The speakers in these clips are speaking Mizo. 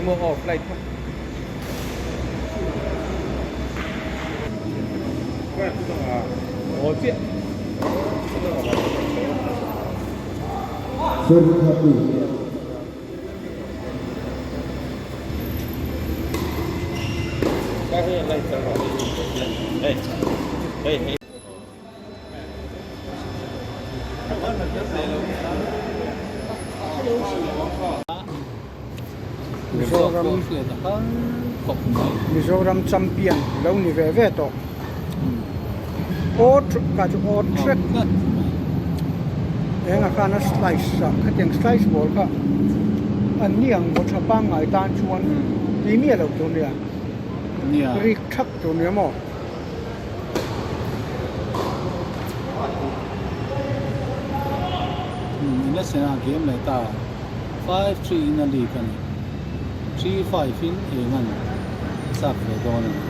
maw off light kha. Aw chiah. Mizoram Mizoram champion lo ni ve ve tawh aw ka chu aw track engah khan a slice a khatiang slice ball kha an ni ang vaw tha pangngai tan chuan tui miah lo tur nia rik thak tur nia maw. Innocent a game leh ta 5-3 in a lead a ni 3-5 in eng a ni chak ve dawn a ni.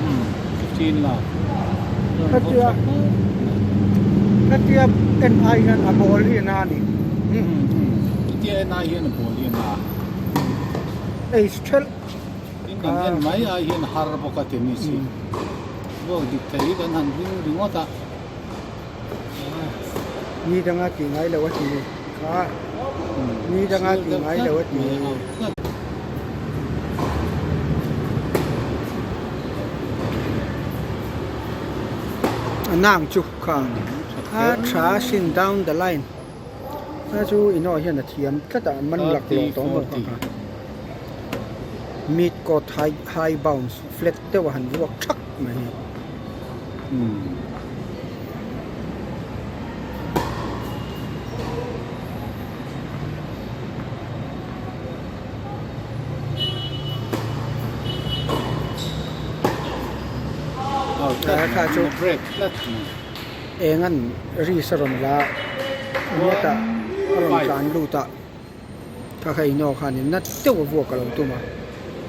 Umm 15 love Khatia khatia en ai hian a ball hi a na a ni. Khatia en ai hian a ball hi a na. Ace thelh. Tin kan en mai ai hian a har bawk a tennis hi. Ball dik thei hi kan han ring ringawt a. Ni danga tih ngai lo a ti kha. Ni danga tih ngai lo a ti. A nang chu kha a tha sin down the line a chu ino hian a thiam tlat a man laklawh tawh maw kha kha mid court high high bounce flat deuh a han ruak thak mai hi. Kha chu eng an ris a rawn la hetah a rawn tlan lut a kha kha ino khanin na deuh a vuak a lo tum a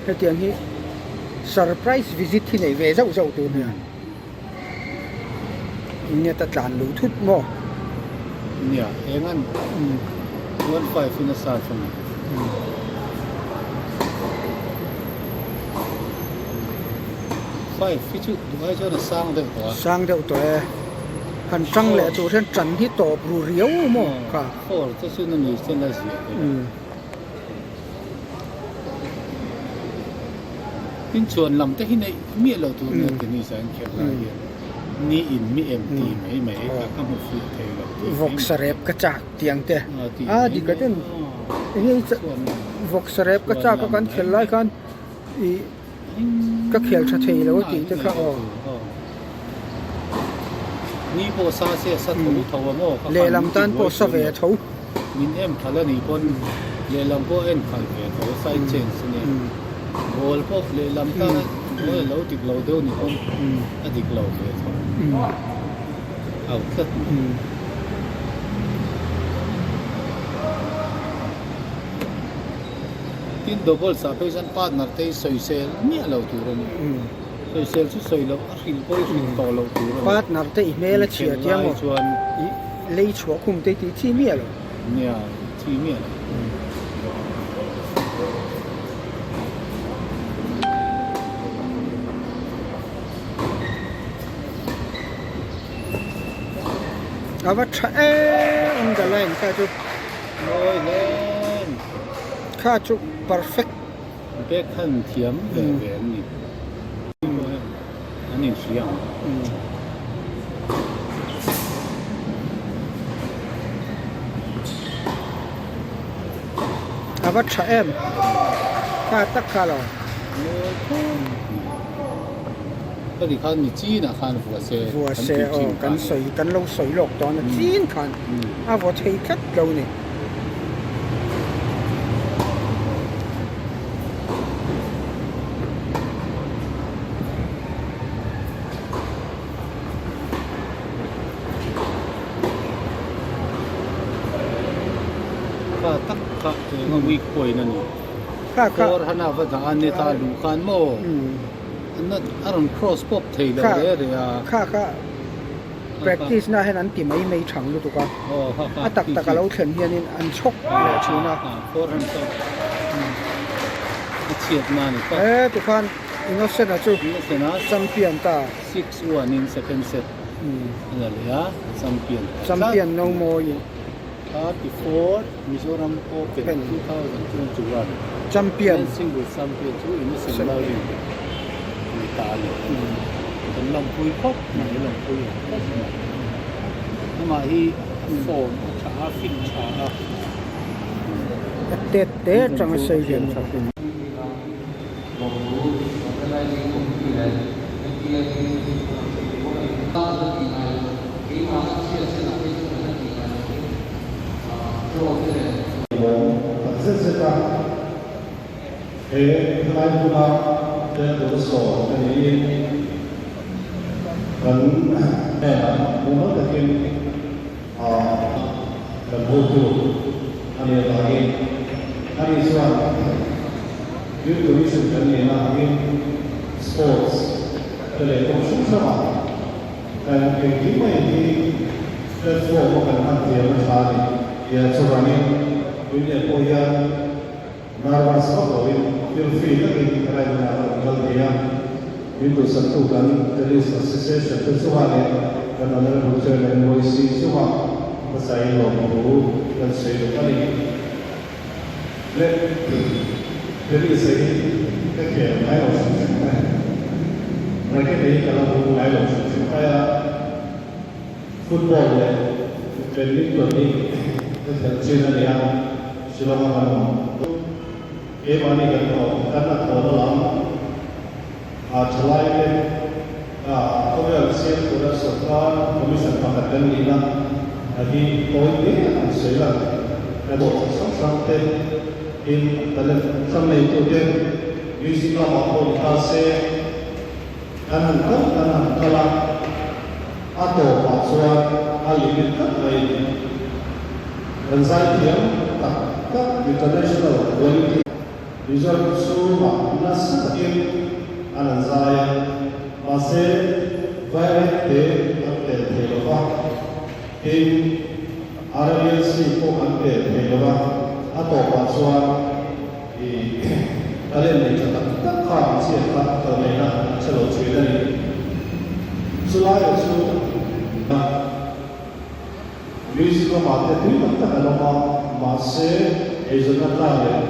hetiang hi surprise visit hi neih ve zauh zauh tur nia net a tlan luh thut maw nia eng an 15 in a serve a ni. Five hi chu duh ai chuan a sang deuh tawh a. Sang deuh tawh e. Han tang leh tur hian tan hi tawp ru riau maw kha. Four te chu na ni chuan a ziah theih a. Tin chuan lam te hi neih miah lo tur nia tennis ah an khelh lai hian ni in mi em ti mai mai ka ka hmu fiah thei lo tih mai mai. Vawksa rep ka chak tiang te a dik a ten enge vawksa rep ka chak a kan khelh lai khan ih ka khel tha thei lo a tih te kha aw. Ni pawh sa se sa tho tho a maw ka lehlam tan pawh sa ve tho. Min em khalh a nih pawn lehlam pawh en khalh ve tho side change a nia. Ball pawh lehlam tana ball a lo dik lo deuh ni pawn a dik lo ve tho. Out tlat mai. Tin doubles ah phei chuan partner te hi sawisel miah lo tur a ni. Sawisel chu sawi loh a hrilh pawh i hrilh tawh loh tur a ni. Partner te i hmel a chhia tia maw? Chuan i lei chhuah khum te tih chi miah lo. Nia, chi miah lo. A va tha em on the line kha chu. Mawi hle. Kha chu perfect. Backhand thiam ve ve an ni. An inhria ang. A va tha em. Kha tak kha lo. Ka ti khan mi chin ah khan vua se. Vua se aw kan sawi kan lo sawi lawk dawn a chin khan a vaw thei tlat lo ni. Kha tak kha eng a weak point a ni. Kha kha. Four hana va dah a net a luh khan maw. A rawn cross pawp thei lo re re a. Kha kha. Practice na hian an ti mai mai thang lutuk a, a tak tak a lo thlen hianin an chhawk leh thin a. He tikhan Innocent-a chu champion ta. Champion no mawi. Champion. Kan lawmpui khawp mai lawmpui ang khawp mai amah hi a form a tha a fit tha a. A tet te atanga sei lian tha hlim. Zet zet a. He helai hmuna tel tur sawi a niin kan hnenah mumal takin kan hotu a nih avangin ani chuan Youth Commission kan nihna angin Sports te leh kawng hrang hrangah kan engkim mai hi platform a kan hman thiam a tha a ni tia chuvangin Union pawh hian Narvas vak loin thil free takin ka rainna a rawn kal thei a, min duhsaktu kan Tennis Association te chungah leh kan Honourable Chairman NYC chungah hmasain lawmthu kan sawi duh a ni. Le Tennis hi ka khel ngai lo hrim hrim mai, racket hi ka la hum ngai lo hrim hrim mai a, Football leh badminton hi ka khelh chin a nia, Shillong a kan awm. Keimahni kan thawh kan a thawhna lam ah thalai te ah khawvel siam tura sawrkar commission pakhat kan nihna a hi tawi hle an sawi lang. Kan thawh tha hrang hrang te in talent hrang neitute music lamah pawh ni ta se, Kan han kal kan han kal a, a tawpah chuan a limit tlat mai. Kan zaithiam tak tak international quality Mizoram chhungah nasa takin an han zai a, mahse Vaireng te an tel thei lo va, tin Arabian Sea pawh an tel thei lo va, a tawpah chuan I talent nei tha tak tak kha ang chiah kha kal ngaihna an hre lo thin a ni. Chulaiah chu music lamah te tui tak tak an awm a, mahse eizawnna tlang leh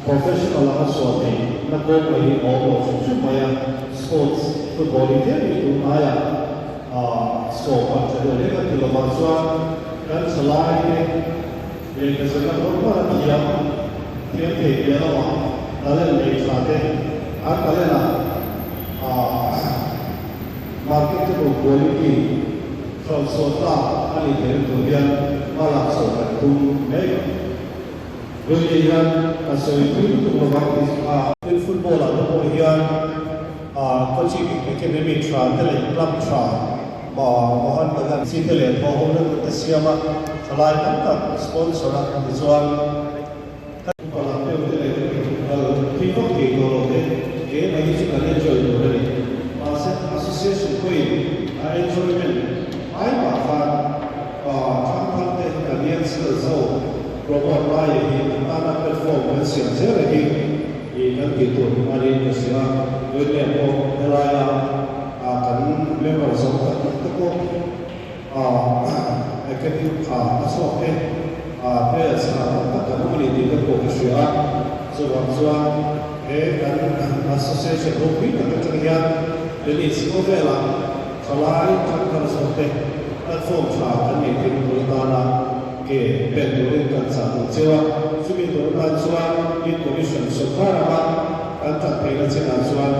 professional anga chhuah thei na kawng mai hi a awm lo hrim hrim mai a, sports football hi tlem hi tun aiah scope an tha deuh hlek a ti lovah chuan kan thalai te Lehkha zirna kawr kawr a thiam, thiam thei piah lamah talent nei tha te, an talent ah marketable quality hralh chhuah tlak a nih theihna tur hian hma lak chhuah kan tum mek a. Vawikei hian ka sawi thui lutuk lovang tih a. Tin football ah te pawh hian coaching academy tha te leh club tha Mohan Bagan chi te leh thaw ho na tur te siam a, thalai tam tak sponsor a tichuan kan upa lam deuh te leh kal thui vak thei tawh lo te ke mai hi chu kan enjoy tur a ni. Mahse association pawhin a enjoyment ai mah khan thangthar te kan youngsters ho promote lai hi an tana platform kan siam zel a hi i kan tih tur a niin ka hria. Vawiin pawh helaia a kan member zawng tak tak te pawh a academic tha a chhuak te a players tha tak tak kan awm a ni tih te pawh ka hria a, chuvang chuan he kan association ropui tak atang hian tennis khawvelah thalai thangthar zawk te platform tha kan nei thei tur atana ke pen turin kan chah duh cheu a, chumi tur atan chuan Youth Commission sawrkar anga kan tan theihna chinah chuan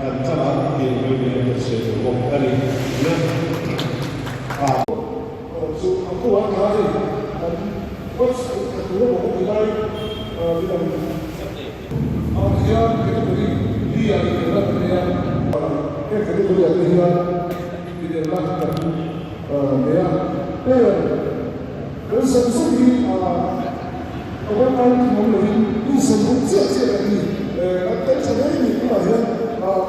kan tlang ang tih ui ni an sawi duh bawk a ni. Le a. Chu a khuh a kha hei kan website a tur a bawk a ti lai midang ah hian category li ah inelna kan nei a, heng category ah te hian inelna kan nei a, player kan 30 hi a one time thing awm lovin mi 30 chiah chiah kan ni. An tel tha hle ni tunah hian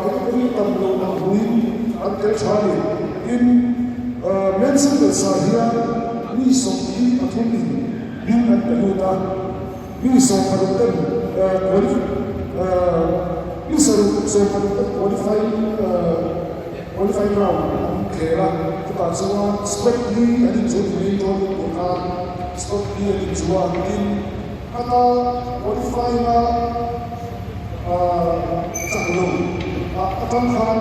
category tam lo ang huin an tel tha a ni. Tin, Men's Singles ah hian mi 23 in hming an pe lut a, mi 16 ten mi saruk 16 ten qualify qualifying round an khel a, chutah chuan squad li an inchu ni main tournament tur khan squad li an inchu a, tin ata qualifying a chak lo atang khan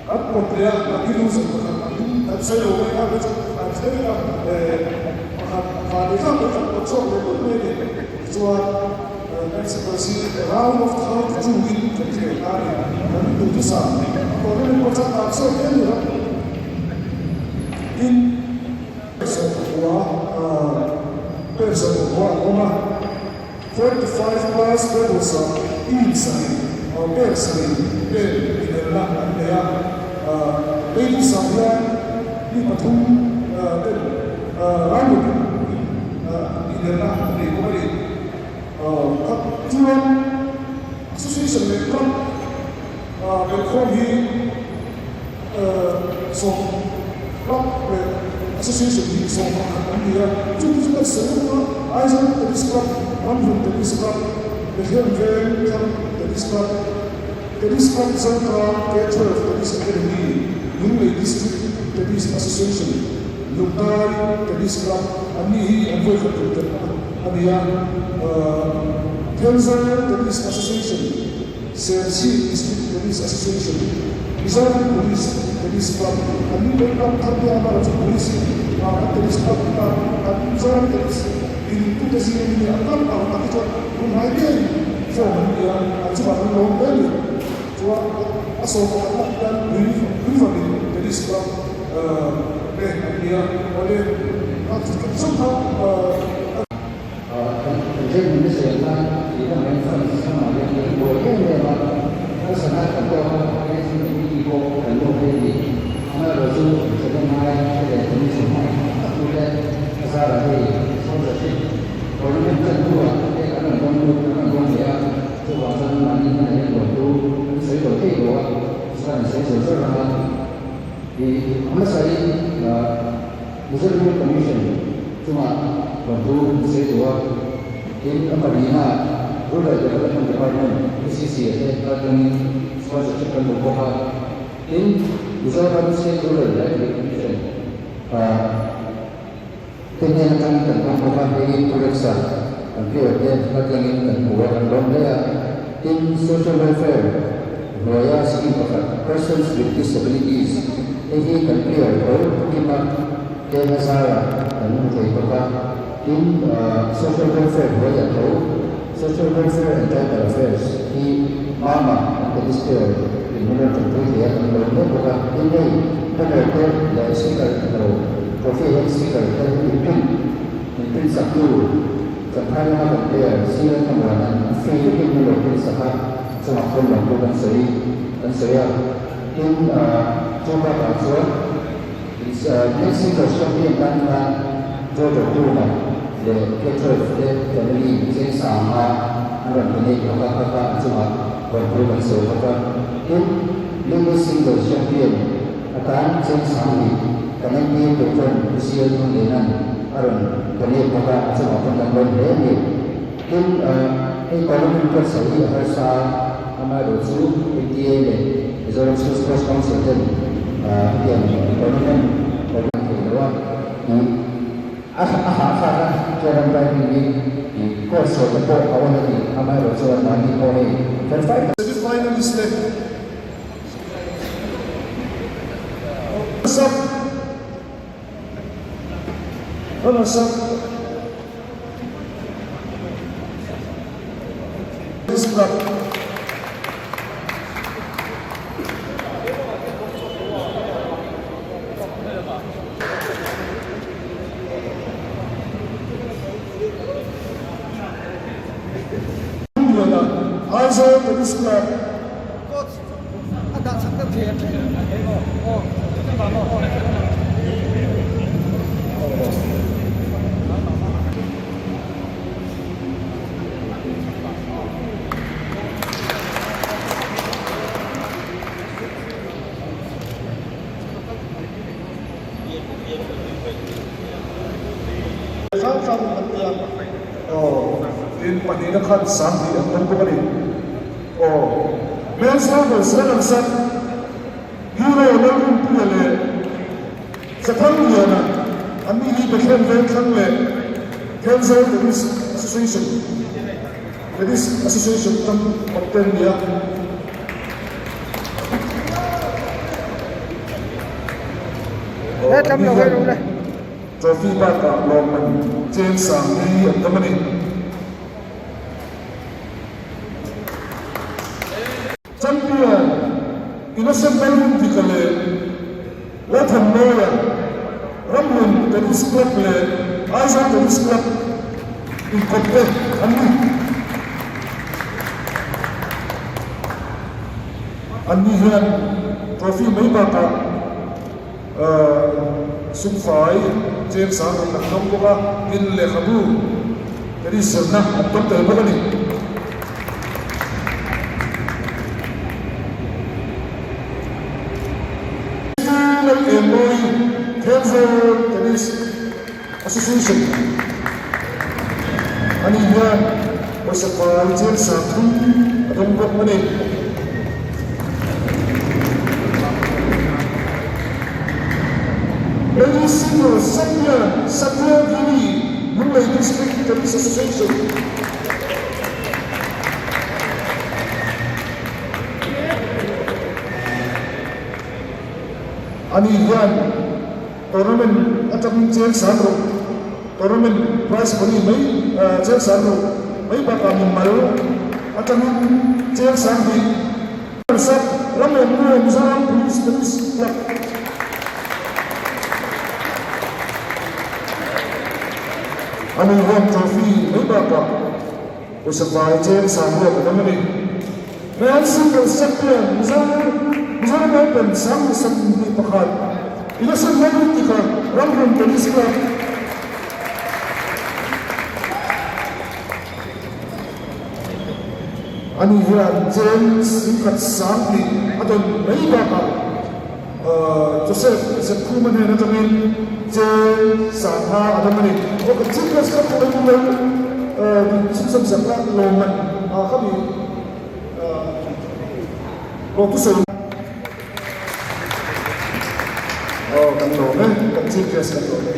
An pawt leh a, a bilu zawk pakhat a hming kan sawi lo mai a, chu an thleng a, pakhat van leh tlak mai kan pawt chhuak leh pawt mai a ni. Tichuan, Mexico hi round of 32 in kan khel ta a ni. Kan duhthusam a tournament pawh changkang sawt hle a ni ram. Tin, 19 19 an awm a. 45 plus levels ah team sarih, pair sarih pen inelna an nei a. Ladies ah hian mi pathum ten round inelna an nei bawk a ni. Khat chuan association leh club belhkhawm hi sawm club leh association hi 11 an ni a, chumi chu kan sawi vek a, Aizawl Tennis Club, Ramhlun Tennis Club, Bethlehem Veng Thlang Tennis Club, Tennis Club Zotlang K-twelve Tennis Academy, Lunglei District Tennis Association, Lungdai Tennis Club an ni hi an vawikhat tur tel a ni a, Thenzawl Tennis Association, Serchhip District Tennis Association, Mizoram Police Tennis Club, an ni leh club thar te amah chu Police ah kan tennis club ta kan Mizoram Tennis in tute zing ami nia club ang tak hi chuan tunhnai ngei form an ni a, an chungah kan lawm hle a ni. Chuan a sawm pakhat tak hian Tuivangin Tennis Club te an ni a, awle a chungkha Kan training na siam khan tih dang hian funds lamah hian kan buai em em a, harsatna kan tawk a, organizing committee pawh kan lawm hle a ni. Amaherawhchu thahnem ngai te leh commission hmang tak tak tu te a zarah hei sponsorship tournament chan hnuah te kan rawn dawng lut kan rawn dawng leh a, chuvang chuan mahni hmanah hian lawmtu kan sawi lo thei lo a, chuan an sawi zawr zawr ang a. Ih, a hmasa in Mizoram Youth Commission chungah lawmthu an sawi duh a, tin a pahnihna Rural Development Department, PCC a te kaltlangin sponsorship kan hmu bawk a, tin Mizoram State Rural Livelihood Commission te hnen atangin kan hmang bawk a, hei hi Turexa kan player te kaltlangin kan hmu a, kan lawm hle a, tin Social Welfare hnuaia scheme pakhat Persons with Disabilities hei hi kan player tho hnim a, te hazara kan hmu thei bawk a, tin Social Welfare hnuaiah tho Social Welfare and Tribal Affairs hi Mama an tennis player in min rawn tanpui thei a kan lawm hle bawk a, tin hei banner te leh sticker lo trophy hian sticker te in print min print sak tu Champhai lama kan player Sir Thamuana'n a free vekin min lo print sak a, chungah khawn lawmtu kan sawi kan sawi a, tin chu bakah chuan Mexico champion tan khan Jordan Tuma leh Petrov te family cheng sanga an rawn donate bawk a, kha kha an chungah lawmtu kan sawi bawk a. Tin, Ladies Singles champion atan cheng sang hnih kan NPA patron Pu CL Thanglena'n a rawn donate bawk a, a chungah pawn kan lawm hle a ni. Tin, hei tournament buatsaih hi a harsa a, amaherawhchu MTA leh Mizoram State Sports Council ten hetiang tournament organise thei lo a, tih a hahthlak a, chuan driving hi course sawi te pawh a awn a ni, amaherawhchu anmahni pawh hei felfai tak. Semi-finalist te Runners-up Runners-up Tennis Club. Aizawl Tennis Club. hram hram an ti a. Aw, tin pahnihna khan 2000 an dawng bawk a ni. Aw, Men's Doubles runners up Hero Lalrinpuia leh Zathang Liana an ni hi Bethlehem Vengthlang leh Thenzawl Tennis Association Tennis Association tang kawpte an ni a. Aw, an ni hian trophy bakah lawmman cheng sang hi an dawng a ni. Champion Innocent Lalrindika leh Lalthanmawia, Ramhlun Tennis Club leh Aizawl Tennis Club inkawpte an ni. Anni hian trophy mai bakah sumfai cheng sang ruk an dawng bawk a, tin lehkhabu tennis zirna an dawng tel bawk a ni. Lalengmawi Thenzawl Tennis Association a nih hian pawisa fai cheng 30 a dawng bawk a ni. Ladies Singles Champion Satya Giri Lunglei District Tennis Association. Ani hian tournament atangin cheng san rawh, tournament prize money mai cheng san rawh mai bakah mimal atangin cheng san hnih Sap ram leh hnu Mizoram Police Tennis Club. Ani hian trophy mai bakah pawisa fai cheng sang ruak a dam a ni. Male Singles Champion Mizoram Open 2021 Innocent Lalrintika Ramhlun Tennis Club. Ani hian cheng singkhat sang tih a dawn mai bakah Joseph Zepkhuma hnen atangin cheng sangha a dawng a ni. Aw kan chief guest kha pawh in lo chhunzawm sak a lawmman kha mi lawm thusawi. Aw kan lawm e, kan chief guest kan lawm e.